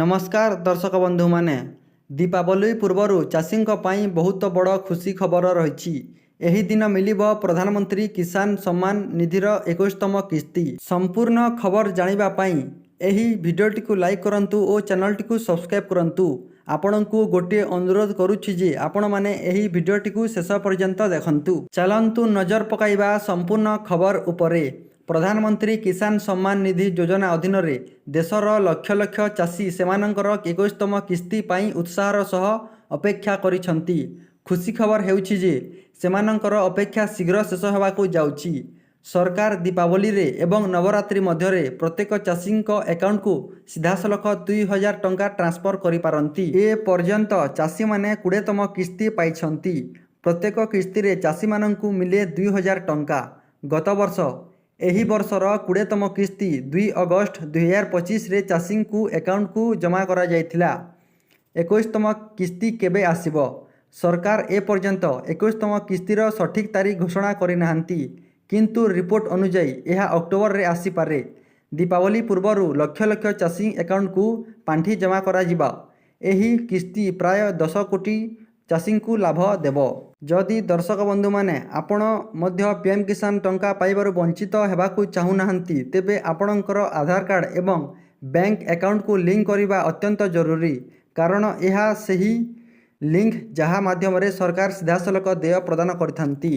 ନମସ୍କାର ଦର୍ଶକ ବନ୍ଧୁମାନେ, ଦୀପାବଳି ପୂର୍ବରୁ ଚାଷୀଙ୍କ ପାଇଁ ବହୁତ ବଡ଼ ଖୁସି ଖବର ରହିଛି। ଏହି ଦିନ ମିଳିବ ପ୍ରଧାନମନ୍ତ୍ରୀ କିଷାନ ସମ୍ମାନ ନିଧିର 21ତମ କିସ୍ତି। ସମ୍ପୂର୍ଣ୍ଣ ଖବର ଜାଣିବା ପାଇଁ ଏହି ଭିଡ଼ିଓଟିକୁ ଲାଇକ୍ କରନ୍ତୁ ଓ ଚ୍ୟାନେଲଟିକୁ ସବସ୍କ୍ରାଇବ୍ କରନ୍ତୁ। ଆପଣଙ୍କୁ ଗୋଟିଏ ଅନୁରୋଧ କରୁଛି ଯେ ଆପଣମାନେ ଏହି ଭିଡ଼ିଓଟିକୁ ଶେଷ ପର୍ଯ୍ୟନ୍ତ ଦେଖନ୍ତୁ। ଚାଲନ୍ତୁ ନଜର ପକାଇବା ସମ୍ପୂର୍ଣ୍ଣ ଖବର ଉପରେ। ପ୍ରଧାନମନ୍ତ୍ରୀ କିଷାନ ସମ୍ମାନ ନିଧି ଯୋଜନା ଅଧୀନରେ ଦେଶର ଲକ୍ଷ ଲକ୍ଷ ଚାଷୀ ସେମାନଙ୍କର 21ତମ କିସ୍ତି ପାଇଁ ଉତ୍ସାହର ସହ ଅପେକ୍ଷା କରିଛନ୍ତି। ଖୁସି ଖବର ହେଉଛି ଯେ ସେମାନଙ୍କର ଅପେକ୍ଷା ଶୀଘ୍ର ଶେଷ ହେବାକୁ ଯାଉଛି। ସରକାର ଦୀପାବଳିରେ ଏବଂ ନବରାତ୍ରି ମଧ୍ୟରେ ପ୍ରତ୍ୟେକ ଚାଷୀଙ୍କ ଆକାଉଣ୍ଟକୁ ସିଧାସଳଖ 2000 ଟଙ୍କା ଟ୍ରାନ୍ସଫର କରିପାରନ୍ତି। ଏ ପର୍ଯ୍ୟନ୍ତ ଚାଷୀମାନେ 20ତମ କିସ୍ତି ପାଇଛନ୍ତି। ପ୍ରତ୍ୟେକ କିସ୍ତିରେ ଚାଷୀମାନଙ୍କୁ ମିଳେ 2000 ଟଙ୍କା। ଗତ ବର୍ଷ ଏହି ବର୍ଷର 20ତମ କିସ୍ତି 2 ଅଗଷ୍ଟ 2025ରେ ଚାଷୀଙ୍କୁ ଆକାଉଣ୍ଟକୁ ଜମା କରାଯାଇଥିଲା। 21ତମ କିସ୍ତି କେବେ ଆସିବ? ସରକାର ଏପର୍ଯ୍ୟନ୍ତ 21ତମ କିସ୍ତିର ସଠିକ୍ ତାରିଖ ଘୋଷଣା କରିନାହାନ୍ତି, କିନ୍ତୁ ରିପୋର୍ଟ ଅନୁଯାୟୀ ଏହା ଅକ୍ଟୋବରରେ ଆସିପାରେ। ଦୀପାବଳି ପୂର୍ବରୁ ଲକ୍ଷ ଲକ୍ଷ ଚାଷୀ ଆକାଉଣ୍ଟକୁ ପାଣ୍ଠି ଜମା କରାଯିବ। ଏହି କିସ୍ତି ପ୍ରାୟ 10 କୋଟି ଚାଷୀଙ୍କୁ ଲାଭ ଦେବ। ଯଦି ଦର୍ଶକ ବନ୍ଧୁମାନେ, ଆପଣ ମଧ୍ୟ ପିଏମ୍ କିଷାନ ଟଙ୍କା ପାଇବାରୁ ବଞ୍ଚିତ ହେବାକୁ ଚାହୁଁନାହାନ୍ତି, ତେବେ ଆପଣଙ୍କର ଆଧାର କାର୍ଡ଼ ଏବଂ ବ୍ୟାଙ୍କ ଆକାଉଣ୍ଟକୁ ଲିଙ୍କ କରିବା ଅତ୍ୟନ୍ତ ଜରୁରୀ, କାରଣ ଏହା ସେହି ଲିଙ୍କ ଯାହା ମାଧ୍ୟମରେ ସରକାର ସିଧାସଳଖ ଦେୟ ପ୍ରଦାନ କରିଥାନ୍ତି।